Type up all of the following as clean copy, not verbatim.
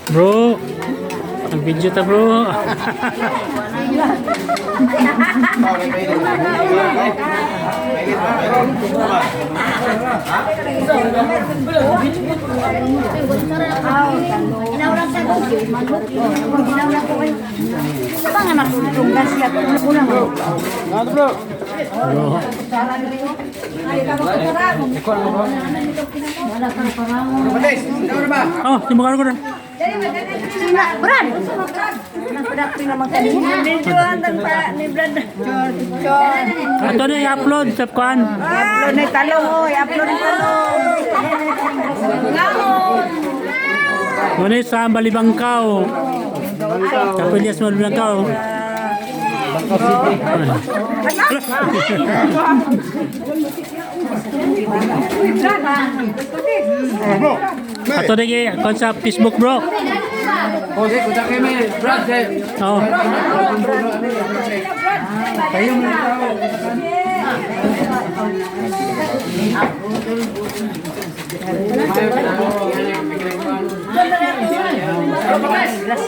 Bro, nag-video ta, bro. Bro. Oh, di mo ko na. Brad. Ato na i-upload sa kuan. Upload na talong oy, upload na talong. Muna sa Balibangkaw. Kapilias Balibangkaw. Ato na kuan sa Facebook, bro. Jose, kuta kami, Brad, eh. Oh. Kayo mo tao.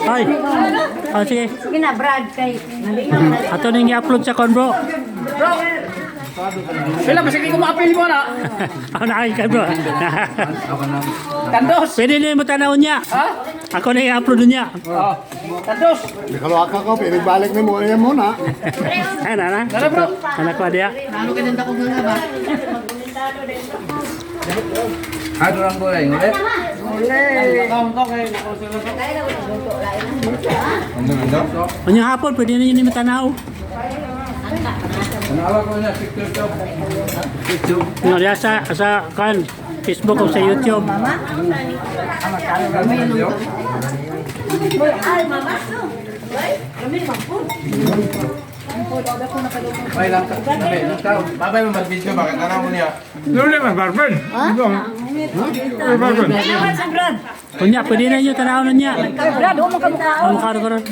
Ay. Oh, sige. Sige na, Brad, kay Ato na i-upload sa kuan, bro. Sila, basta ko maapil mo na. Ako na ka, bro. Tandos. Pwede na mo tanaw niya. Ha? Ako na i-upload niya. Oh. Tandos. Nakaloka ko, pinagbalik ni mo yan muna. Ay, na na. Tara, bro. Anak ko dia. Ha, durang gulay. Ulit. Unya hapon pwede na yun matanaw. No, diya sa kan Facebook o sa YouTube. May lang ka. Babay mo mag-video bakit tanaw mo niya. Luli mas barben. Barben. Unya pwede na yun tanaw na niya. Brad, huwag mo kamukha. Ang mukha ko ron.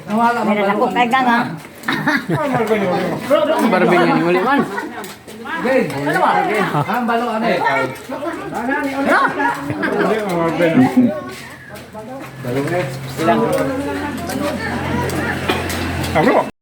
Nawala ka Ako kay ganga. Barbing yan uli man. Ano ba? Ang balo ano eh. Barben. Ah, bro.